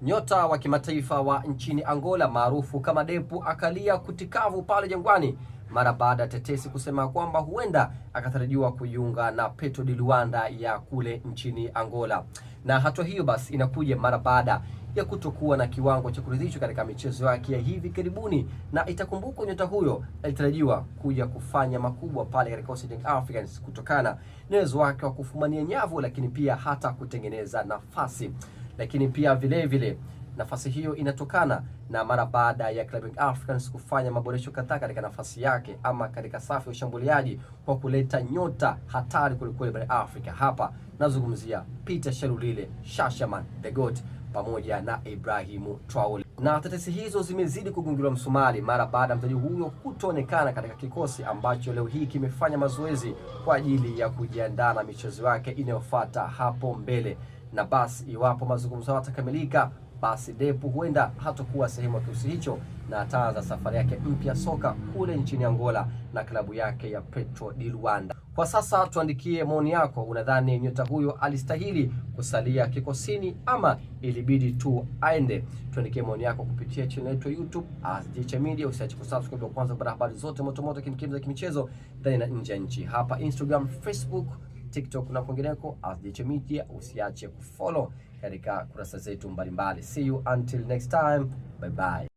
Nyota wa kimataifa wa nchini Angola maarufu kama Depu akalia kutikavu pale Jangwani mara baada ya tetesi kusema kwamba huenda akatarajiwa kujiunga na Petro di Luanda ya kule nchini Angola. Na hatua hiyo basi inakuja mara baada ya kutokuwa na kiwango cha kuridhishwa katika michezo yake ya hivi karibuni, na itakumbukwa nyota huyo alitarajiwa kuja kufanya makubwa pale katika Young Africans kutokana na uwezo wake wa kufumania nyavu, lakini pia hata kutengeneza nafasi, lakini pia vile vile nafasi hiyo inatokana na mara baada ya Club Young Africans kufanya maboresho kadhaa katika nafasi yake ama katika safu ya ushambuliaji kwa kuleta nyota hatari kwelikweli barani Afrika. Hapa nazungumzia Peter Shalulile Shashaman the GOAT pamoja na Ibrahimu Traore. Na tetesi hizo zimezidi kugongelewa msumari mara baada ya mchezaji huyo kutoonekana katika kikosi ambacho leo hii kimefanya mazoezi kwa ajili ya kujiandaa na michezo yake inayofuata hapo mbele. Na basi iwapo mazungumzo hayo yatakamilika, basi Depu huenda hatakuwa sehemu ya kikosi hicho na ataanza safari yake mpya soka kule nchini Angola na klabu yake ya Petro di Luanda. Kwa sasa tuandikie maoni yako. Unadhani nyota huyo alistahili kusalia kikosini ama ilibidi tu aende? Tuandikie maoni yako kupitia channel yetu ya YouTube as Media. Usiache kusubscribe kwanza kupata habari zote moto moto kimkim za kimichezo ndani na nje ya nchi, hapa Instagram, Facebook, TikTok na kwingineko as Media. Usiache kufollow katika kurasa zetu mbalimbali. See you until next time. Bye bye.